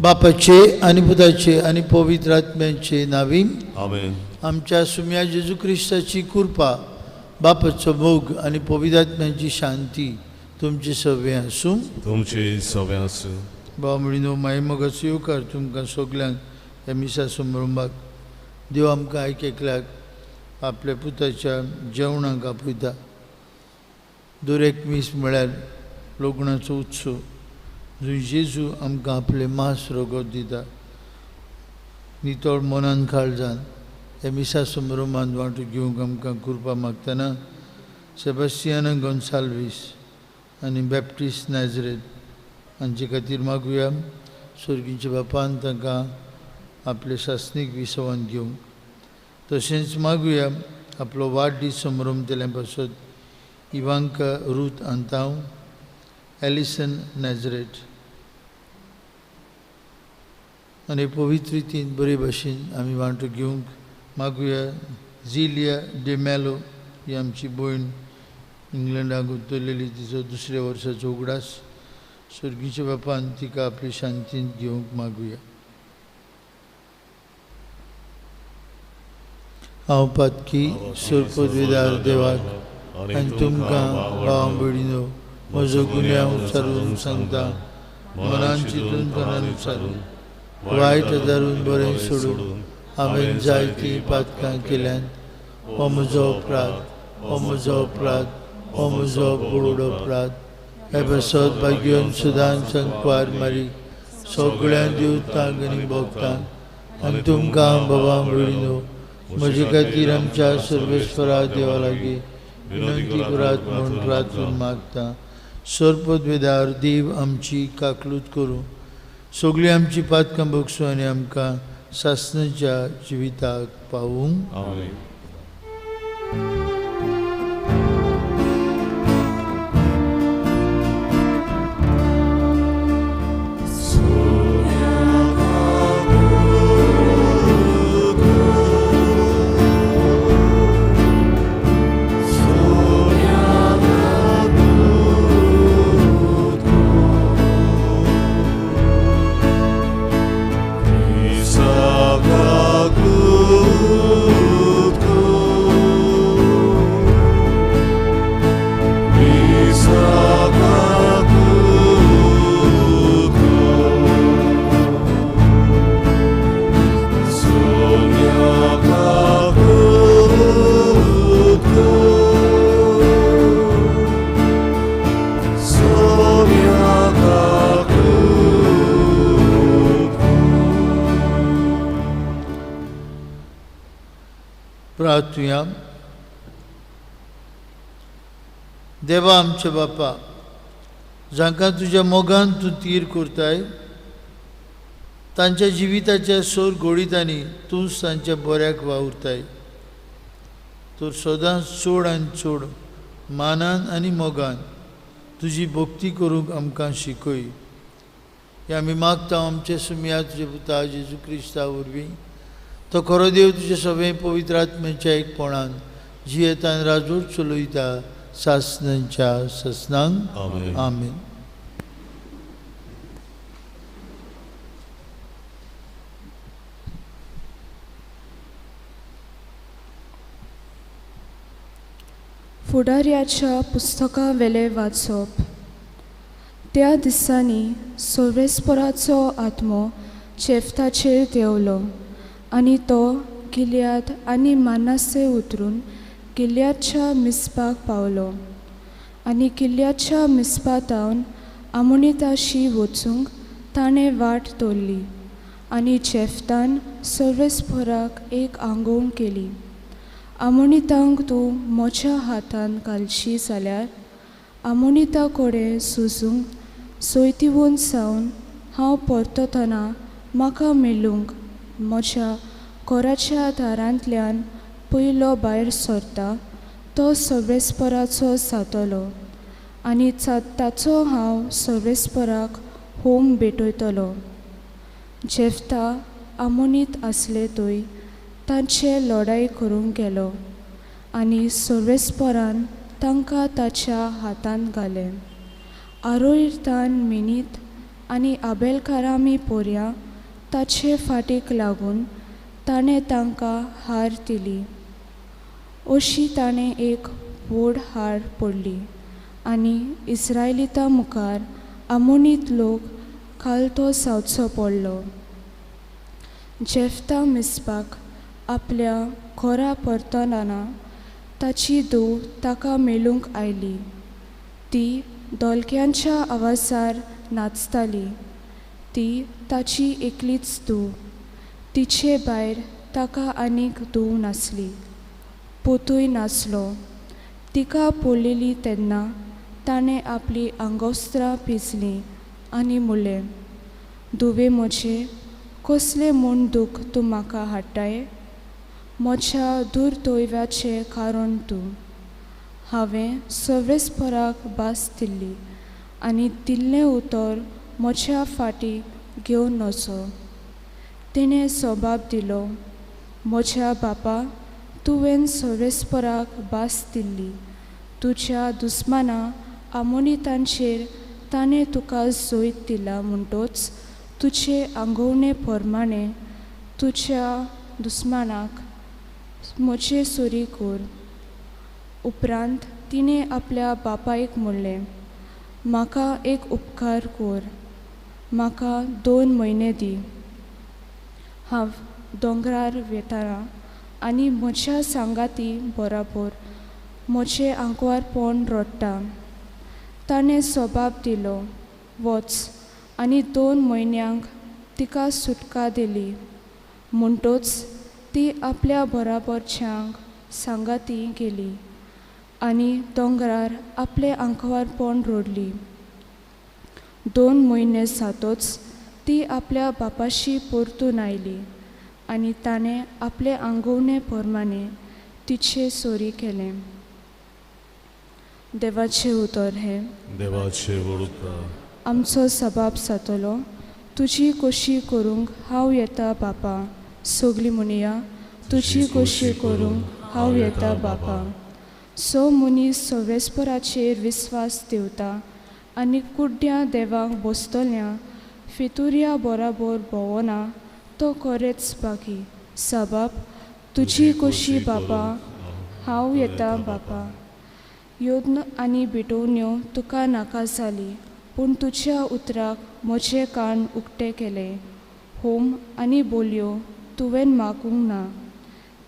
बापाचे आनी पुताचे आनी पवित्र आत्म्याचे नावी आमेन. आमच्या सुम्या जेजू क्रिस्ताची कृपा, बापाचो मोग आनी पवित्र आत्म्याची शांती तुमचे सगळें आसूं. तुमचे सगळें आसूं. भाव म्हणून माई मोगाचो येवकार तुमकां सगल्यांक ह्या मिसा समारंभाक. देव आमकां एक एकल्याक आपल्या पुताच्या जेवणाक आपयता. दर एक मीस म्हळ्यार लग्नाचो उत्सव जंय जेजू आमकां आपलें मांस रगत दिता. नितळ मनान काळजान ह्या मिसा समारंभांत वांटो घेवंक आमकां कृपा मागतना सेबास्तियाना गोन्साल्वीस आनी बॅप्टिस्ट नाजरेत हांचे खातीर मागुया. सर्गीच्या बापान तांकां आपले सासणीक विसवान घेवंक. तशेंच मागुया आपलो वाडदीस समारंभ केल्या पासत इवांका रूथ अंतांव, एलिसन नॅजरेट आनी पवित्र रितीन बरे भाशेन आमी वांटो घेवंक मागुया. झिलिया डिमेलो ही आमची भयण इंग्लंडाक उतरलेली, तिचो दुसऱ्या वर्साचो उगडास. सर्गीच्या बापान तिका आपली शांतीन घेवंक मागुया. हांव पातकी सरपदवेदार देवाक आनी तुमकां भाव भयणीनो म्हजो गुन्यांव उच्चारून सांगता. मनान चिंतून तनान उच्चारून वायट आदारून बरें सोडून हांवें जायतीं पातकां केल्यान. हो म्हजो अपराध, हो म्हजो अपराध, हो म्हजो व्हड अपराध. हे पासत भाग्योन सदांच संकवार मारी सगळ्या देवतांक आनी भक्तांक आनी तुमकां बाबा भयणीनो म्हजे खातीर आमच्या सर्वेस्वरा देवा लागीं विनंती करात म्हूण प्रार्थून मागता. सर्पदवेदार देव आमची काकलूत करूं, सगळीं आमची पातकां भोगसूं आनी आमकां सासणाच्या जिविताक पावूंक. आमेन. प्रार्थुया. देवा आमच्या बापा, जांकां तुज्या मोगान तूं तीर करताय तांच्या जिविताच्या सोर गोळितांनी तूंच तांच्या बऱ्याक वावुरताय. तर सदांच चड आनी चड मानान आनी मोगान तुजी भक्ती करूंक आमकां शिकय. हें आमी मागता आमचे सुमया तुज्या पुता जेजू क्रिस्ता वरवीं. तो खरो देव तुजे सगळें पवित्र आत्म्याच्या एकपणान जियेतान राजूर चलयता सासणांच्या सासणांक. आमेन. फुडाऱ्याच्या पुस्तका वेले वाचप. त्या दिसांनी सर्वेस्पराचो आत्मो चेफ्ताचेर देंवलो आनी तो गिलयाद आनी मानासे उतरून गिलयादच्या मिसपाक पावलो आनी गिलयादच्या मिसपातावन आमोनिताशी वचूंक ताणें वाट दवरली आनी जेफ्तान सर्वेस्पराक एक आंगोवण केली. आमोनितांक तूं म्हज्या हातान घालशी जाल्यार आमोनिता कडेन सुजूंक सोयतिवून सावन हांव परततना म्हाका मेळूंक म्हज्या घराच्या दारांतल्यान पयलो भायर सरता तो सर्वेस्पराचो जातलो आनी ताचो हांव सर्वेस्पराक होम भेटयतलो. जेफ्ता आमोनीत आसले थंय तांचे लडाय करूंक गेलो आनी सर्वेस्परान तांकां ताच्या हातांत घालें. आरोयतान मिनीत आनी आबेलकारामी पोरया ताचे फाटीक लागून ताणें तांकां हार दिली. अशी ताणें एक व्हड हार पडली आनी इस्रायलिता मुखार आमोनीत लोक खालतो सावचो पडलो. जेफ्ता मिसपाक आपल्या घरा परततना ताची धूव ताका मेळूंक आयली. ती धोलक्यांच्या आवाजार नाचताली. ती ताची एकलीच धूव. तिचे भायर ताका आनीक धूव नासली, पुतूय नासलो. तिका पळयली तेन्ना ताणें आपलीं आंगवस्त्रां पिंजलीं आनी म्हणलें, धुवे म्हजे, कसलें म्हूण दुख्ख तूं म्हाका हाडटाय? म्हज्या दुर्दैवाचें कारण तूं. हांवें सर्वेस्पराक भास दिल्ली आनी दिल्लें उतर म्हज्या फाटीं घेवन नजो. तिणें जबाब दिलो, म्हज्या बापा, तुवें सर्वेस्पराक भास दिल्ली. तुज्या दुस्माना आमोनितांचेर ताणें तुका जैत दिला म्हणटच तुजे आंगवणे प्रमाणें तुज्या दुस्मानाक म्हजे सरी कर. उपरांत तिणें आपल्या बापायक म्हणलें, म्हाका एक उपकार कर, म्हाका 2 म्हयने दी. हांव दोंगरार वेताना आनी म्हज्या सांगाती बराबर म्हजें आंकवारपण रडटा. ताणें जबाब दिलो, वच. आनी 2 म्हयन्यांक तिका सुटका दिली. म्हणटच ती आपल्या बराबरच्यांक सांगाती गेली आनी दोंगरार आपलें आंकवारपण रडली. 2 म्हयने जातच ती आपल्या बापाशी परतून आयली आनी ताणें आपले आंगवणे प्रमाणें तिचे सोरी केलें. देवाचें उतर हें. देवाचें व्हड उपकार. आमचो सबाब जातलो. तुजी खोशी करूंक हांव येता बापा. सगळीं म्हणया, तुजी खोशी करूंक हांव येता बापा. सो मनीस सर्वेस्पराचेर विस्वास दवरता आनी कुड्ड्या देवाक बसतल्या फितुर्या बराबर भोंवना तो खरेंच बाकी. सबाब, तुजी खोशी बापा, हांव येता बापा. यत्न आनी भेटवण्यो तुका नाका जाली, पूण तुज्या उतराक म्हजें कान उक्तें केलें. होम आनी बोलयो तुवें मागूंक ना.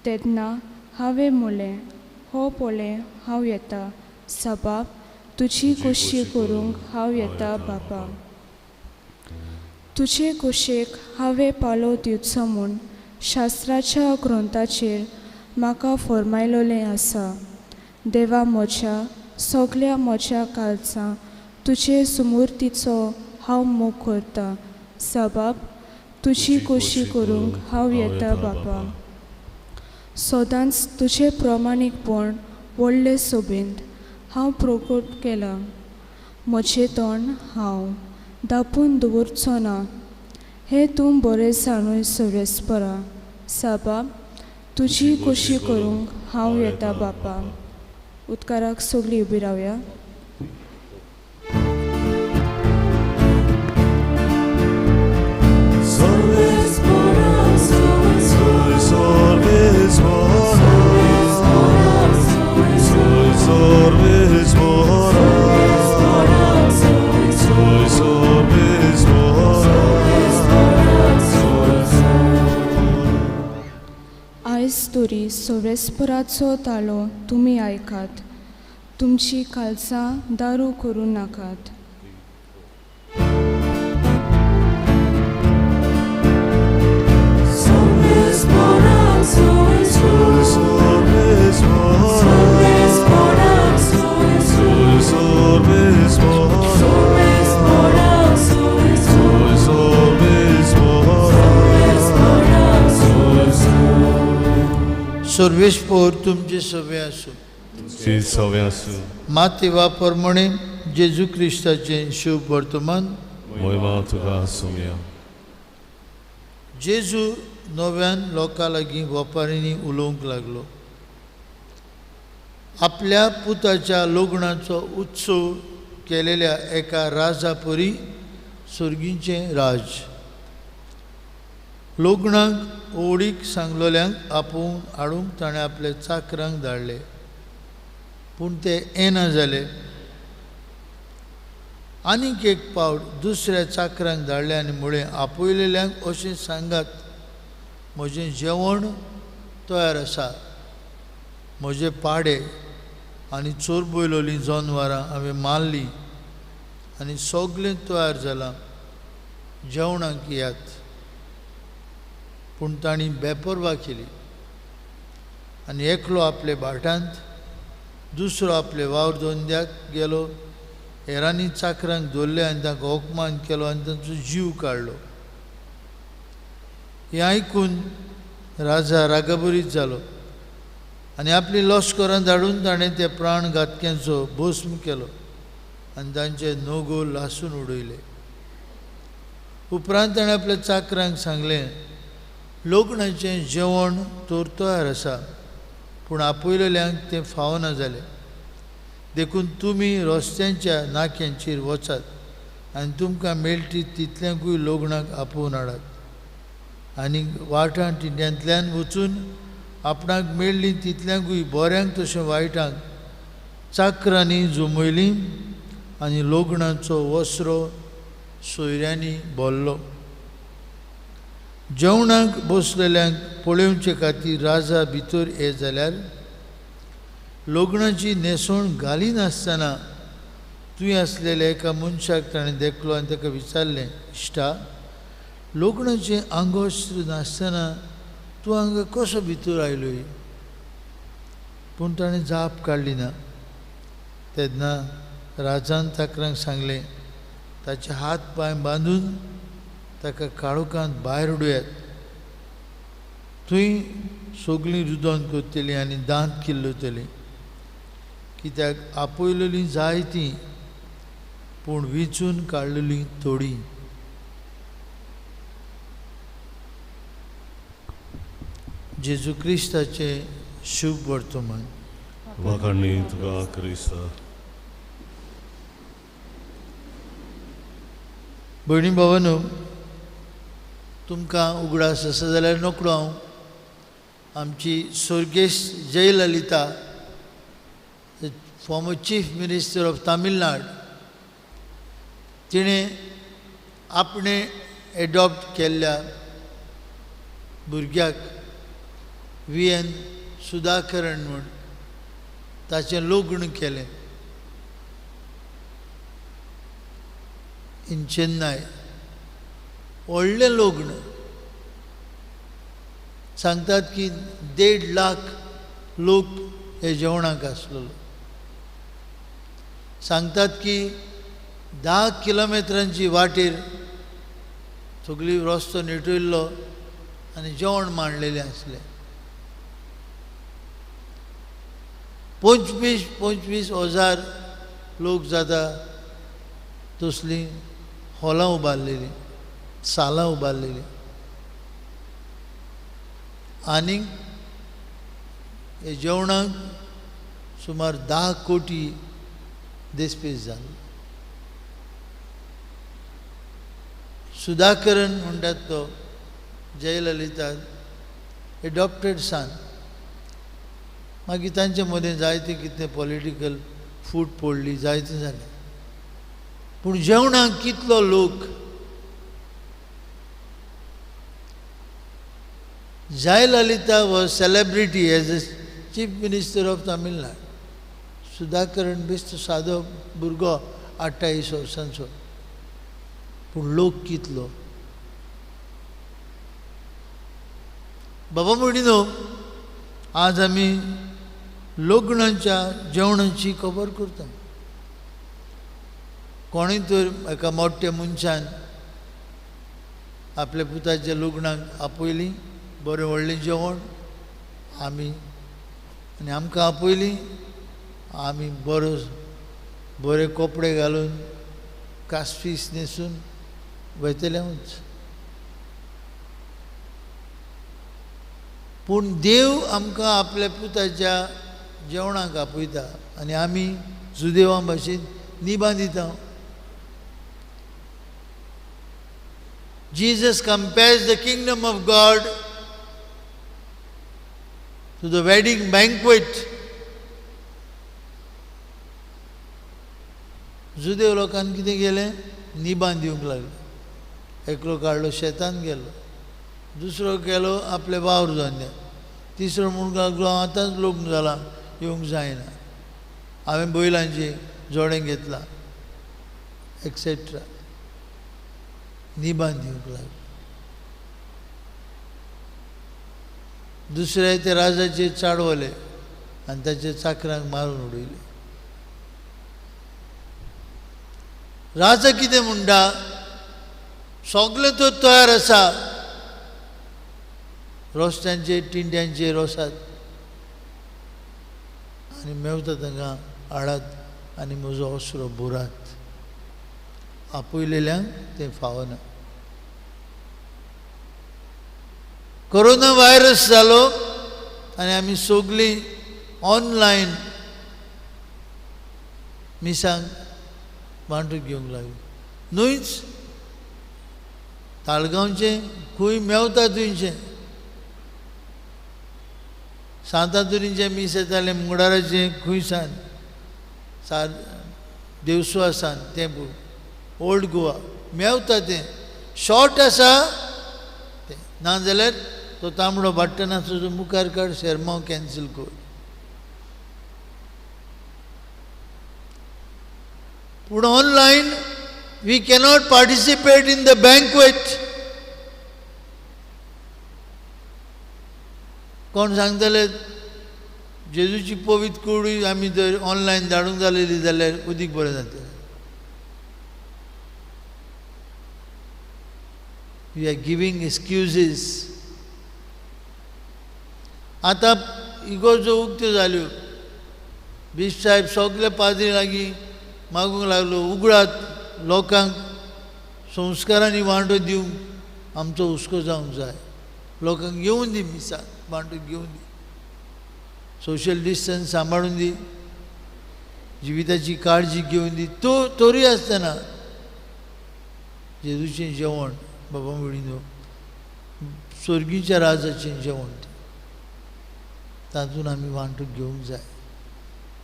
तेन्ना हांवें म्हणलें, हो पळय हांव येता. सबाब, तुजी खोशी करूंक हांव येता बापा. तुजे खोशेक हांवें पालो दिवचो म्हूण शास्त्राच्या ग्रंथाचेर म्हाका फर्मायलेलें आसा. देवा म्हज्या, सगल्या म्हज्या काळजां तुजे सुमुर्तीचो हांव मोग करता. सबाब, तुजी खोशी करूंक हांव येता बापा. सदांच तुजें प्रमाणीकपण व्हडले सोबेंत हांव प्रकट केलां. म्हजें तोंड हांव दापून दवरचो ना, हें तूं बरें जाणूय सर्वेस्परा. साबाब, तुजी खोशी करूंक हांव येता बापा. उदकाराक सगळीं उबी रावया. आयज तरी सर्वेस्पराचो ताळो तुमी आयकात. तुमची काळजां दारू करूं नाकात. सर्वेस्पोर तुमचे सवे आसूं. सवे आसूं. मातेवा प्रमाणे जेजू क्रिस्ताचें शुभ वर्तमान. महिमा तुका आसुया. जेजू नव्यान लोकां लागीं वेपाऱ्यांनी उलोवंक लागलो. आपल्या पुताच्या लग्नाचो उत्सव केलेल्या एका राजा परी सर्गीचें राज। लग्नाक ओडीक सांगलोल्यांक आपोवन हाडूंक ताणें आपल्या चाकरांक धाडले, पूण ते येना जाले। आनीक एक पावट दुसऱ्या चाकरांक धाडले आनी म्हळें, आपयलेल्यांक अशें सांगात, म्हजें जेवण तयार आसा, म्हजे पाडे आनी चोरबयलोलीं जनवरां हांवें मारलीं आनी सगळें तयार जालां, जेवणाक येयात। पूण तांणी बेपर्वा केली आनी एकलो आपले भाटांत, दुसरो आपले वावर धंद्याक गेलो। हेरांनी चाकरांक दवरले आनी तांकां अपमान केलो आनी तांचो जीव काडलो। हें आयकून राजा रागाबरीत जालो आनी आपली लश्करां धाडून ताणें त्या प्राण घातक्यांचो भस्म केलो आनी तांचे नगो लासून उडयले। उपरांत ताणें आपल्या चाकरांक सांगलें, लग्नाचें जेवण तर तयार आसा, पूण आपयलेल्यांक तें फावना जालें, देखून तुमी रस्त्यांच्या नाक्यांचेर वचात आनी तुमकां मेळटी तितल्यांकूय लग्नाक आपोवन हाडात। आनी वाटां टिंड्यांतल्यान वचून आपणाक मेळ्ळीं तितल्यांकूय बऱ्यांक तशें वायटांक चाकरांनी जमयलीं आनी लग्नाचो वसरो सोयऱ्यांनी भरलो। जेवणाक बसलेल्यांक पळोवचे खातीर राजा भितर येत जाल्यार लग्नाची न्हेसवण घालिनासतना तुवें आसलेल्या एका मनशाक ताणें देखलो आनी ताका विचारलें, इश्टा, लग्नाचें आंगवस्त्र नासतना तूं हांगा कसो भितर आयलोय? पूण ताणें जाप काडली ना। तेन्ना राजान चाकरांक सांगलें, ताचे हात पांय बांदून ताका काळोखांत भायर उडयात, थंय सगळीं रुदन करतलीं आनी दांत किल्लतलीं, कित्याक आपयलेलीं जायतीं पूण विंचून काडलेलीं थोडीं। जेजू क्रिस्ताचें शुभ वर्तमान। वाखाणी तुका क्रिस्ता। भयणी भावानो, तुमकां उगडास आसा जाल्यार नकळो हांव, आमची स्वर्गेस्त Jayalalithaa, former chief minister of Tamil Nadu, तिणें आपणें एडॉप्ट केल्ल्या भुरग्याक व्ही एन सुधाकरण म्हूण ताचें लग्न केलें इन चेन्नय। व्हडलें लग्न, सांगतात की 1.5 लाख लोक हे जेवणाक आसलेलो। सांगतात की 10 किलोमिटरांची वाटेर सगळी रस्तो निटयल्लो आनी जेवण मांडलेलें आसलें। 25-25 हजार लोक जाता तसलीं हॉलां उबारलेलीं, सालां उबारलेलीं। आनी हे जेवणाक सुमार 10 कोटी देसपेस जालो। सुधाकरण म्हणटात तो जयललिता एडॉप्टेड सन। मागीर तांचे मदें जायते कितें पॉलिटिकल फूट पडली, जायतें जालें, पूण जेवणाक कितलो लोक। Jayalalithaa was celebrity as a chief minister of Tamil Nadu. Sudhakaran बेस्त सादो भुरगो 28 वर्सांचो, पूण लोक कितलो। बाबा म्हणिनो, आज आमी लग्नाच्या जेवणाची खबर करता। कोणूय तर एका मोठ्या मनशान आपल्या पुताच्या लग्नाक आपयलीं, बरें व्हडलें जेवण आमी आनी आमकां आपयलीं, आमी बरो बरे कपडे घालून कासफीस न्हेसून वयतलेंच। पूण देव आमकां आपल्या पुताच्या जेवणाक आपयता आनी आमी जुदेवां भाशेन निबां दिता। Jesus compares the kingdom of God to the wedding banquet. जुदेव लोकांक कितें केलें, निबान दिवंक लागले. एकलो काडलो शेतान गेलो, दुसरो गेलो आपले वावर धंद्याक, तिसरो म्हणूंक लागलो हांव आतांच लग्न जालां, येवंक जायना, हांवें बैलांचें जोडें घेतलां, एक्सेट्रा. निबान दिवंक लागले. दुसरे ते राजाचेर चाडवले आनी ताच्या चाकरांक मारून उडयले. राजा कितें म्हणटा, सगळें तर तयार आसा, रोस्त्यांचेर टिंड्यांचेर रोसात आनी मेवता तांकां हाडात आनी म्हजो असरो भरात. आपयलेल्यांक तें फावना. कोरोना व्हायरस जालो आनी आमी सगळीं ऑनलायन मिसांक वांटून घेवंक लागली. न्हूच ताळगांवचें खंय मेवता थंयचें, सांतातुरीचें मीस येतालें, मुंगडाराचें खंय सान सार देवसो सान तें ओल्ड गोवा मेवता तें शॉर्ट आसा तें, नाजाल्यार तो तांबडो बाट्टना तुजो मुखार काड, शेरमांव कॅन्सल कर. पूण online we cannot participate in the banquet. कोण सांगतले जेजूची पवित्र कुडी आमी जर ऑनलायन धाडूंक जालेली जाल्यार उदीक बरें जातलें. We are giving excuses. आतां इगोर्जो उक्त्यो जाल्यो, बिश साहेब सगळे पाद्री लागीं मागूंक लागलो, उगडात लोकांक संस्कारांनी वांटो दिवंक आमचो हुस्को जावंक जाय, लोकांक येवन दी मिसाक वांटो घेवन दी, सोशल डिस्टन्स सांबाळून दी, जिविताची काळजी घेवन दी. तो तोरी आसतना जेजूचें जेवण बाबा म्हणिल्लो स्वर्गीच्या राजाचें जेवण तातूंत आमी वांटो घेवंक जाय.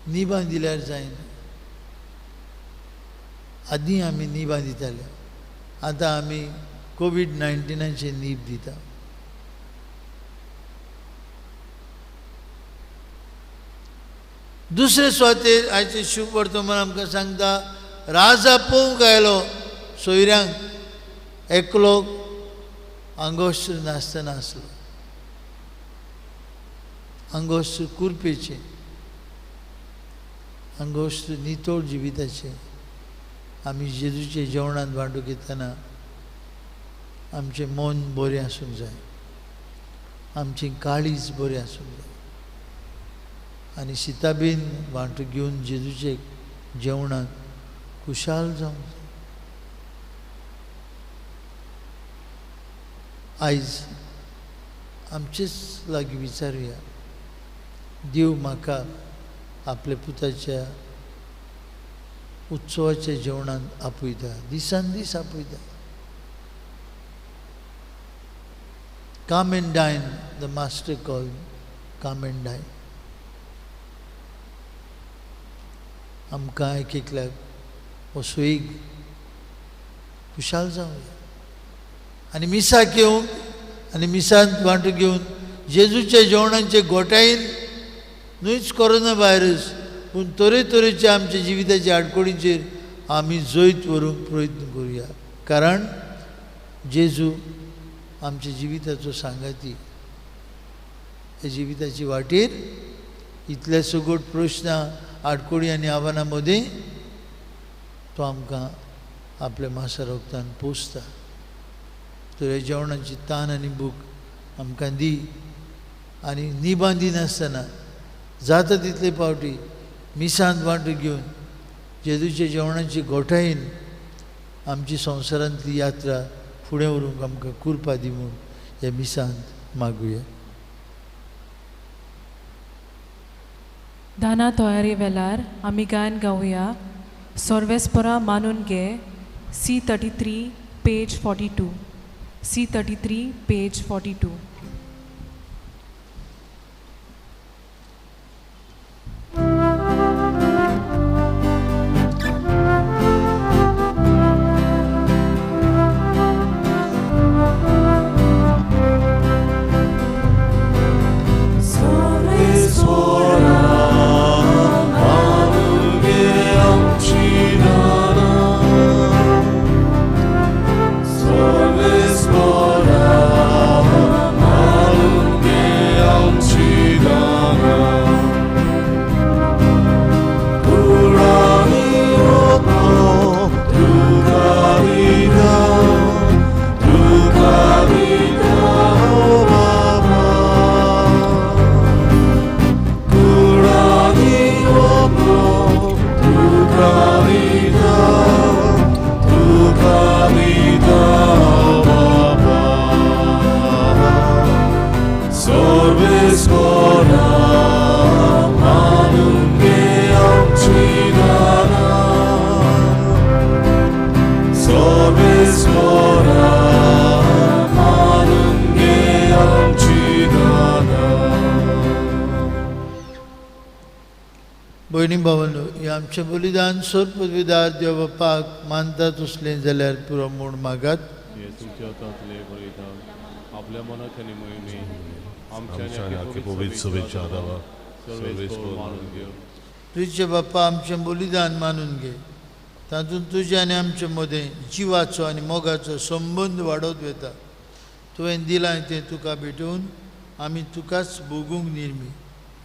निबां दिल्यार जायना. आदीं आमी निबां दिताले, आतां आमी कोवीड-19 नीब दिता. दुसरे सुवातेर आयचे शुभ वर्तमान आमकां सांगता, राजा पळोवंक आयलो सोयऱ्यांक, एकलो आंगोस्त्र नासतना आसलो, आंगोस्त्र कुरपेचें, आंगोस्त्र नितळ जिविताचें. आमी जेजूचे जेवणांत वांटो घेतना आमचें मन बरें आसूंक जाय, आमचें काळीज बरें आसूंक जाय आनी सिताबीन वांटो घेवन जेजूचे जेवणांत खुशाल जावंक जाय. आयज आमचेच लागीं विचारुया, देव म्हाका आपल्या पुताच्या उत्सवाच्या जेवणांत आपयता, दिसान दीस आपयता. Come and dine, the master call, come and dine. आमकां एक एकल्याक हो सोयीक खुशाल जावया आनी मिसाक येवंक आनी मिसांत वांटो घेवन जेजूच्या जेवणाचे गोठायेन न्हूच कोरोना व्हायरस पूण तरेतरेच्या आमच्या जिविताच्या आडखळींचेर आमी जैत व्हरूंक प्रयत्न करुया. कारण जेजू आमच्या जिविताचो सांगाती. ह्या जिविताची वाटेर इतले सगट प्रश्न आडखळी आनी आव्हानां मदीं तो आमकां आपल्या मासा रोगतान पोसता. तर ह्या जेवणाची तान आनी भूक आमकां दी आनी निबां दिनासतना जाता तितले पावटी मिसांत वांटो घेवन जेजूच्या जेवणाची गोठायेन आमची संवसारांतली यात्रा फुडें व्हरूंक आमकां कुरपा दी म्हूण ह्या मिसांत मागुया. दाना तयारी वेळार आमी गायन गावया सोर्वेस्परा मानून घे, C 33 page 42. C33, page 42. भयणी भावांनो, हें आमचें बलिदान सोर पदवीदार देव बापाक मानता तसलें जाल्यार पुरो म्हूण मागात. तुमच्या हातांतलें बलिदान आपल्या मनाक आनी मोहिमे आमच्या पवित्र सभेच्या आदावा सर्वेस्पर मानून घेव. प्रिचे बाप्पा, आमचें बलिदान मानून घे, तातूंत तुजें आनी आमचे मदें जिवाचो आनी मोगाचो संबंद वाडत वता. तुवें दिलां तें तुका भेटोवन आमी तुकाच भोगूंक निर्मी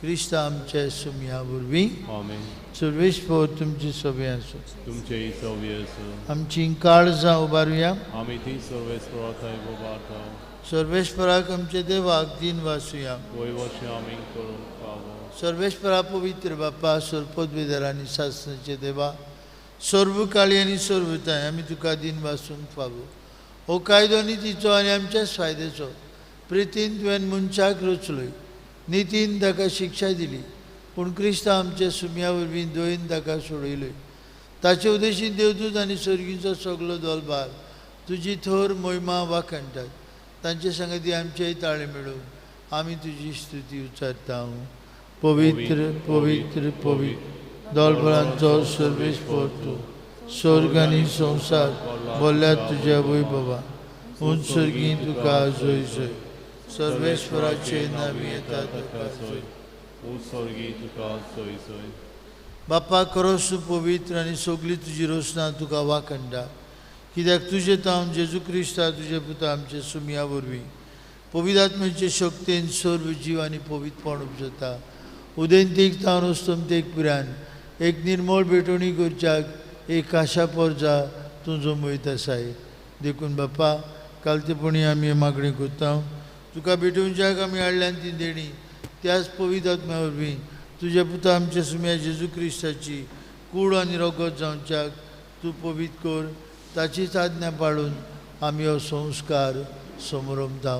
क्रिस्ता आमच्या सुमया वरवीं. आमेन. सर्वेस्पर तुमची सभे आसूं. तुमचेय सव्य आसूं. आमची काळजां उबारुया. आमी ती सर्वेस्परा थंय उबारता. सर्वेस्पराक आमच्या देवाक दिन वासुया. वयवशें आमी करूंक फावो. सर्वेस्परा पवित्र बापा, सर्वपदवीधर आनी सासणाचे देवा, सर्वकाळी आनी सर्वताय आमी तुका दिन वासूंक फावो. हो कायदो नितीचो आनी आमच्याच फायद्याचो. प्रितीन तुवें मनशाक रचलोय, नितीन ताका शिक्षा दिली, पूण क्रिस्ता आमच्या सुमया वरवीं दयेन ताका सोडयलोय. ताचे उद्देशीन देवदूत आनी सर्गीचो सगलो दोलभार तुजी थोर मोहिमा वाखाणटात. तांचे संगती आमचेय ताळे मेळून आमी तुजी स्तुती उच्चारता. पवित्र पवित्र पवित्र दोलबरांचो सर्वेस्पर तूं, स्वर्ग आनी संवसार बोल्ल्यात तुज्या वैभवा. उंच सर्गी तुका जय जय. सर्वेस्पराचे नांवी येता तुका जय. स्वर्गी तुका जय जय. बापा, खरोच तूं पवित्र आनी सगली तुजी रोसना तुका वाखणटा, कित्याक तुजें तावन जेजू क्रिस्ता तुजे पुता आमचे सुमया वरवीं पवित्र आत्म्याचे शक्तेन सर्व जीव आनी पवित्रपण उपजता. उदेंतीक तावन अस्तमतेक पिरान एक निर्मळ भेटवणी करच्याक एक आशा पोरजा तूं जमयत आसाय. देखून बापा, कालतेपणी आमी मागणी करता, तुका भेटोवच्याक आमी हाडल्यान ती देणी त्याच पवित्र आत्म्या वरवीं तुज्या पुता आमच्या सुम्या जेजू क्रिस्ताची कूड आनी रगत जावच्याक तूं पवित्र कर. ताचीच आज्ञा पाळून आमी हो संस्कार समरमता.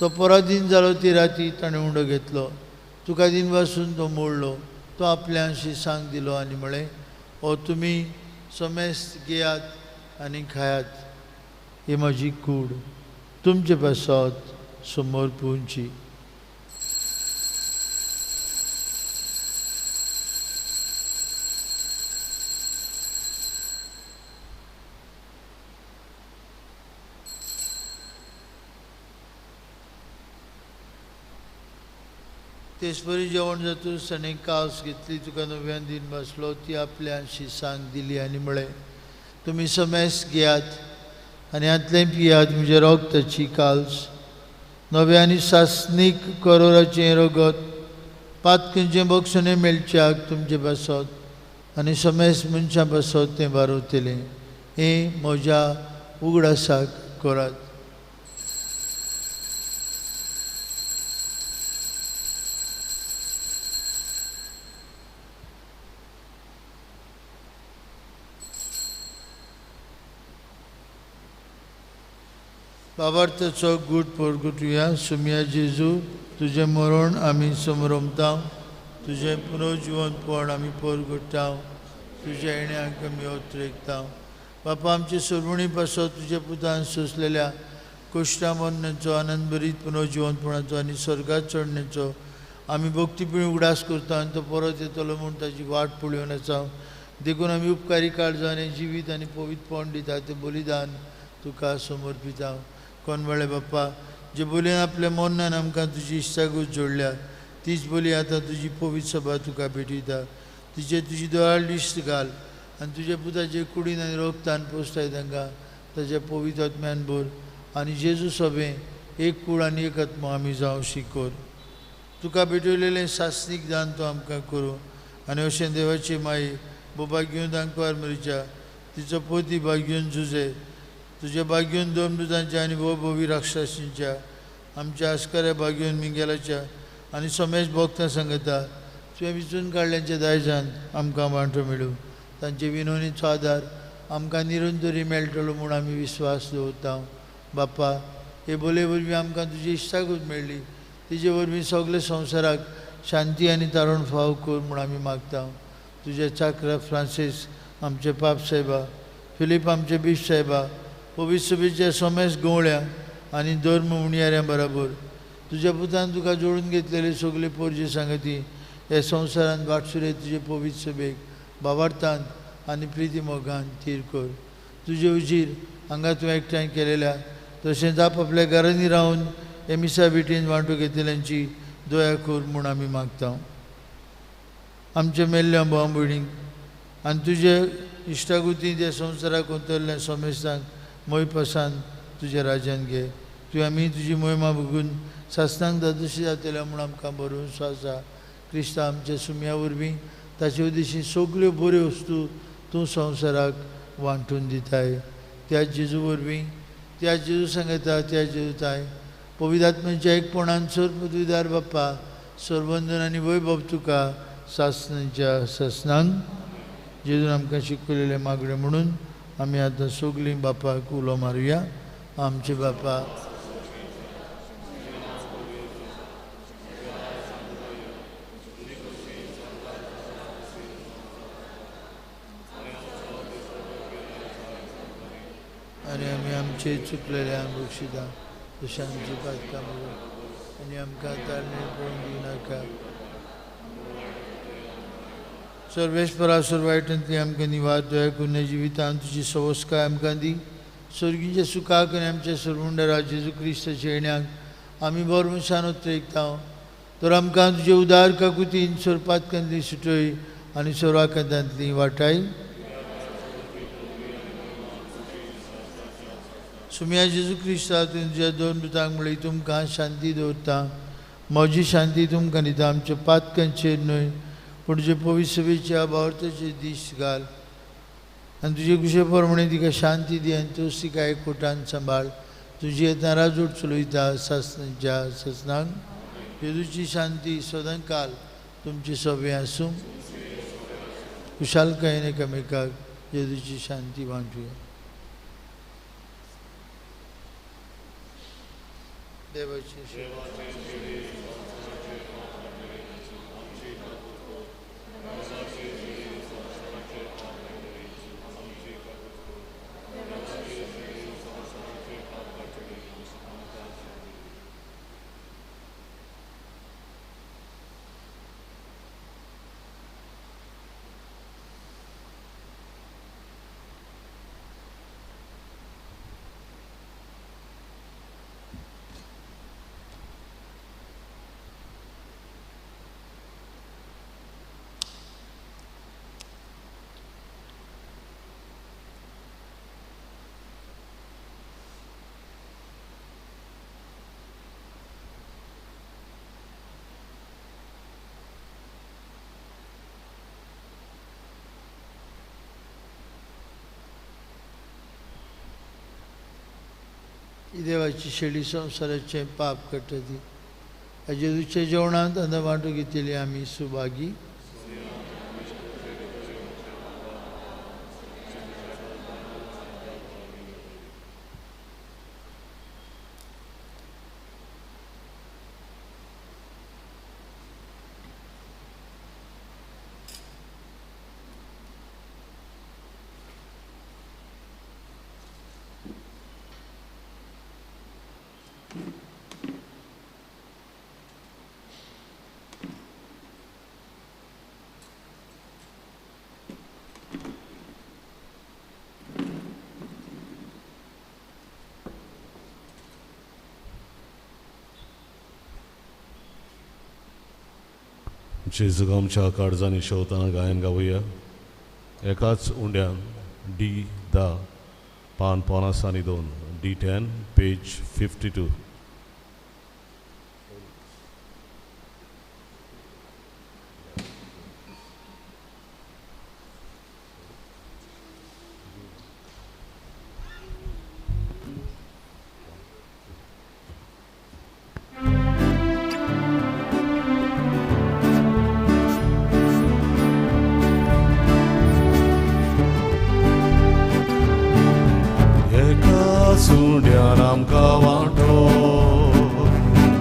तो पराधीन जालो ती राती ताणें उंडो घेतलो, तुका दिन वासून तो मोडलो, तो आपल्यांशी सांग दिलो आनी म्हळें, हो तुमी समेस्त घेयात आनी खायात, ही म्हजी कूड तुमचे पासत समोर पुंची. तेचपरी जेवण जातूच ताणें कावस घेतली, तुका नव्यान दिन बसलो, ती आपल्यांशी सांग दिली आनी म्हळें, तुमी समेस्त घेयात आनी हांतलें पियात, म्हज्या रगताची काल्स, नव्या आनी सासणीक करोराचें रगत, पातकंचें बक्षणें मेळच्याक तुमचे पासत आनी समेस्त मनशां पासत तें बारवतलें. हें म्हज्या उगडासाक करात. बाबार्थाचो गूट परगटुया. सुमया जेजू, तुजें मरण आमी समरमता, तुजें पुनर्जिवनपण आमी परगट्टा, तुज्या येण्याक आमी अत्रेकता बापा आमचे सोडवणी पासत तुज्या पुतान सोंसलेल्या कश्टा मरण्याचो आनंदभरीत पुनर्जिवंतपणाचो आनी स्वर्गात चडण्याचो आमी भक्तीपणी उगडास करता आनी तो परत येतलो म्हूण ताची वाट पळोवन आसा. देखून आमी उपकारी काळजान हें जिवीत आनी पवित्रपण दिता तें बलिदान तुका समर्पिता. कोनवाळे बाप्पा, जे बोलयेन आपल्या मरणान आमकां तुजी इश्टागत जोडल्या तीच बोली आतां तुजी पवित्र सभा तुका भेटयता. तिचेर तुजी दोळां दिश्ट घाल आनी तुज्या पुताचे कुडीन आनी रोगतान पोसताय तांकां ताच्या पवित्र आत्म्यान भर आनी जेजू सभें एक कूड आनी एक आत्मो आमी जावं शिकोर. तुका भेटयलेलें सासणीक दान तो आमकां करूं आनी अशें देवाची माई बोबाग्यून दांकवार मरीच्या तिचो पोती बाग्यून जुजे तुज्या बाग्यून दोन दुतांच्या आनी भोव राक्षसांच्या आमच्या आस्काऱ्या बाग्यून मिंगेलाच्या आनी समेश भोगता सांगता तुवें विचून काडल्यांच्या दायजान आमकां वांटो मेळूं. तांचे विनवणीचो आदार आमकां निरंतरी मेळटलो म्हूण आमी विस्वास दवरता. बाप्पा, हे बोलये वरवीं आमकां तुजी इश्टागत मेळ्ळी तिजे वरवीं सगळे संवसाराक शांती आनी तारण फाव कर म्हूण आमी मागता. तुज्या चाकरा फ्रांसीस आमचे पाप साहेबा, फिलीप आमचे बीश साहेबा, पवित्र सभेच्या समेस गवळ्या आनी धर्म उणयाऱ्यां बराबर तुज्या पुतान तुका जोडून घेतलेले सगळे पोरजे सांगती ह्या संवसारांत वाटसुरे तुजे पवित्र सभेक बावार्थान आनी प्रिती मोगान थीर कर. तुजे उजीर हांगा तूं एकठांय केलेल्या तशेंच आपआपल्या घरांनी रावन हे मिसा भेटीन वांटो घेतल्यांची दया कर म्हूण आमी मागता. आमच्या मेल्ल्या भाव भयणींक आनी तुजे इश्टागुती त्या संवसाराक अंतरल्या समेस्तांक मोयपासान तुज्या राज्यान घे. तुवें आमी तुजी मोहिमा बघून सासणांक दादोशी जातल्या म्हूण आमकां बरोवंचो आसा. क्रिस्ता आमच्या सुम्या वरवीं ताचे उद्देशी सगल्यो बऱ्यो वस्तू तूं संवसाराक वांटून दिताय. त्या जेजू वरवीं, त्या जेजू सांगता, त्या जेजू ताय पवित्र आत्म्याच्या एकपणान सर पदवीदार बाप्पा सर्वंदन आनी वैभव तुका सासणाच्या सासणांक. जेजून आमकां शिकयलेलें मागणें म्हणून आमी आतां सगलीं बापाक उलो मारुया. आमचे बापा, आनी आमी आमचे चुकलेल्यांक बक्षिता तशें आमची पातकां आनी आमकां ताळमेळ पळोवन दिवनाका. सर्वेस्परा सर्वायटांतली आमकां निवार दया करून जिवितांत तुजी सवस्काय आमकां दी. सर्गीच्या सुखाक आनी आमच्या सर्वुंडरा जेजू क्रिस्ताच्या येण्याक आमी बरो मनशान उत्रेकता. तर आमकां तुजे उदार काकुतीन सोरपातकांतली सुटय आनी सोराकांतांतली वाटाय. सुम्या जेजू क्रिस्ता तुवें तुज्या दोन दुतांक म्हळी तुमकां शांती दवरता, म्हजी शांती तुमकां दिता. आमच्या पातकांचेर न्हय पूण तुजे पवित्र सभेच्या भावार्थाचेर दीस घाल आनी तुजे कुशे प्रमाणे तिका शांती दी आनी तूं तिका एकवटान सांबाळ. तुजी येतना राजवट चलयता सासणाच्या सासणांक. जेजूची शांती सदांकाल तुमचे सभे आसूं. खुशालकायेन एकामेकाक जेजूची शांती वांटुया. देवाची देवाची शेळी संवसाराचें पाप काडटा ती जेजूच्या जेवणांत आतां वांटो घेतली आमी सुभागी. जेजूक आमच्या काळजांनी शेवताना गायन गावया एकाच उंड्यान डी 10 पान 52 D10 page 52. सुंड्यान आमकां वांटो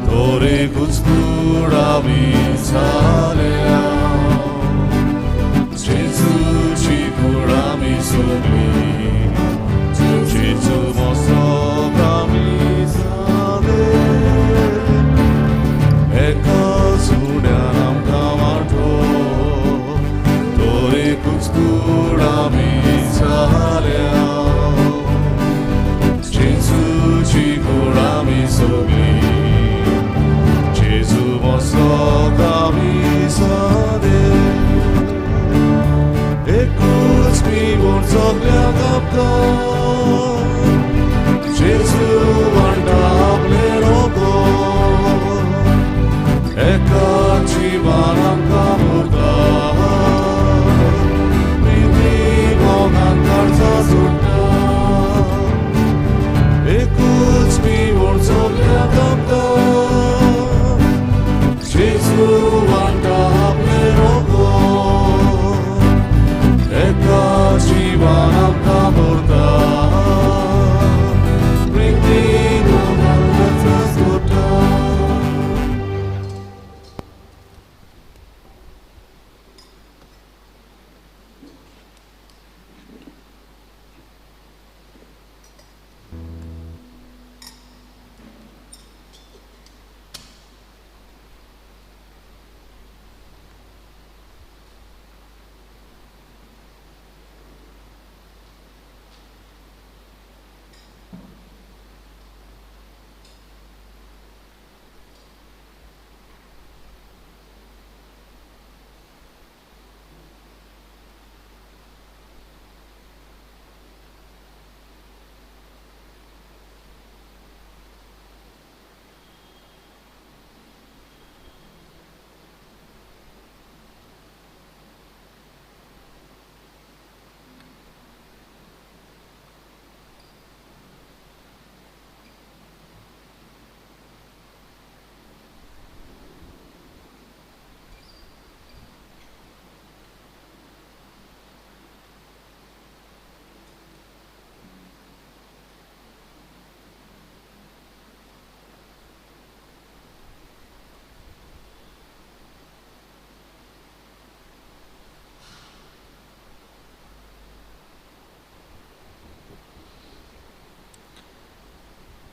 तोरे कुचकुडामी जाल्या जेजूची कुडामी सगळी जेजू मसोक आमी जाले एका सुंड्यान आमकां वांटो तोरे कुचकुडामी जाल्या जेजूची कुडामी सगळी जेजू मसोक आमी जाले एकूच पिवून सगळ्यांक आपता जेजू वांटा आपले रोगो एका जिवान आमकां उरता प्रिती मोगान काळजां सुट्टा एकूच पिवून सगळ्यांक आपता जेजू वांटा आपले रोगो एका जिवान आमकां उरता प्रिती मोगान काळजां सुट्टा.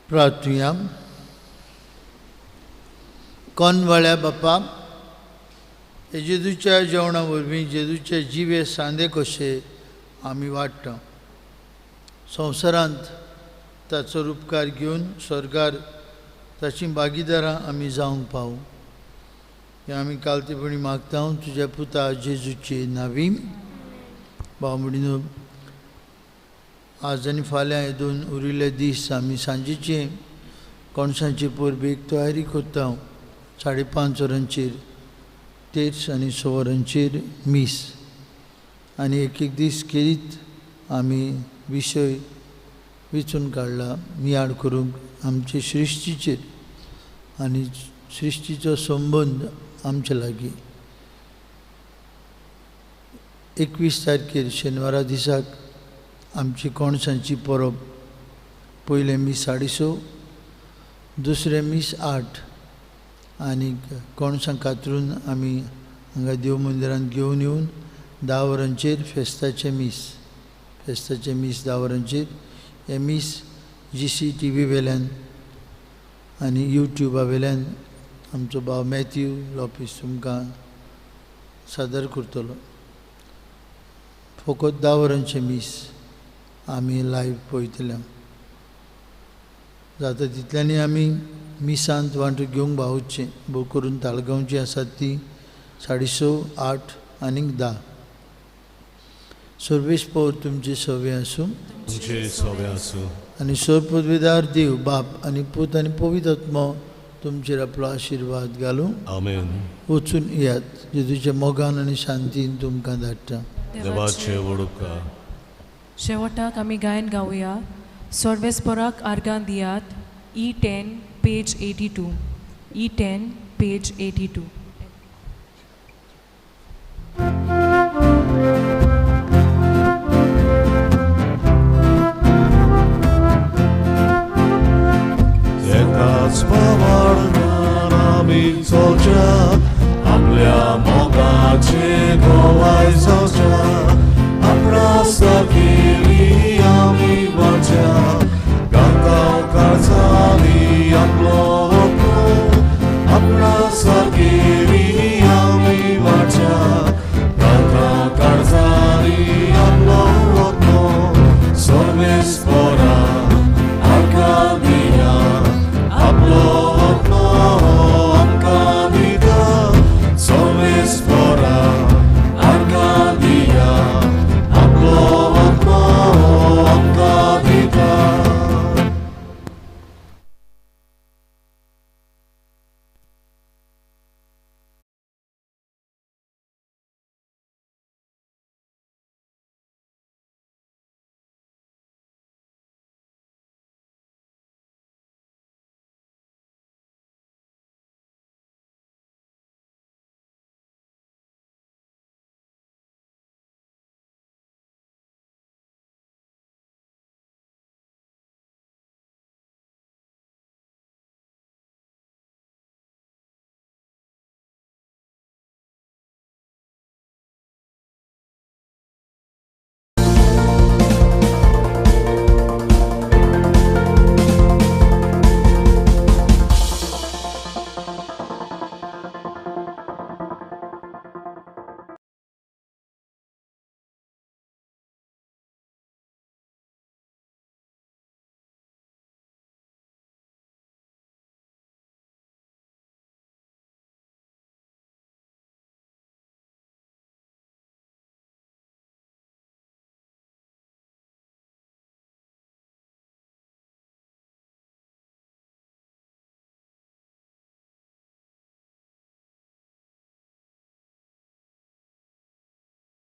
प्रार्थुया. कोनवाळ्या बापा, जेजूच्या जेवणा वरवीं जेजूचे जिवे सांदे कशे आमी वाडटा, संवसारांत ताचो रुपकार घेवन स्वर्गार ताची भागीदारां आमी जावंक पावूं हें आमी कालतेपणी मागता तुज्या पुता जेजूचे नावी. भाव भयणीनो, आज आनी फाल्यां हे दोन उरिल्ले दीस आमी सांजेचे कोणसांचे परबेक तयारी करता. 5:30 वरांचेर तेर्स आनी 6 वरांचेर मीस आनी एक एक दीस खेरीत आमी विशय वेंचून काडला नियाळ करूंक आमचे सृश्टीचेर आनी सृश्टीचो संबंद आमचे लागीं. 21 तारखेर शेनवारा दिसाक आमची कोणसांची परब, पयलें मीस 6:30, दुसरें मीस 8 आनी कोणसां कातरून आमी हांगा देव मंदिरांत घेवन येवन 10 वरांचेर फेस्ताचें मीस, फेस्ताचें मीस 10 वरांचेर. हें मीस GCTV वेल्यान आनी युट्युबा वेल्यान आमचो भाव मॅथ्यू लोपीस तुमकां सादर करतलो. फकत 10 वरांचें मीस आमी लायव्ह पळयतले. जाता तितल्यांनी आमी मिसांत वांटो घेवंक भावचें, भोव करून ताळगांवची आसात ती 6:30, 8 आनीक 10. सर्वेस्पोर तुमचे सवे आसूं, तुमचे सवे आसूं. आनी सर्वपदवीदार देव बाप आनी पूत आनी पवित्र आत्मो तुमचेर आपलो आशिर्वाद घालूं. आमेन. वचून येयात, जेजूच्या मोगान आनी शांतीन तुमकां धाडटा. देवाचे व्हड उपकार. शेवटाक आमी गायन गावया सर्वेस्पोराक आर्गां दियात. E10 page 82. E10 page 82. एकाच भावार्थान आमी चलच्या, आपल्या मोगाचे गोवाय जावच्या.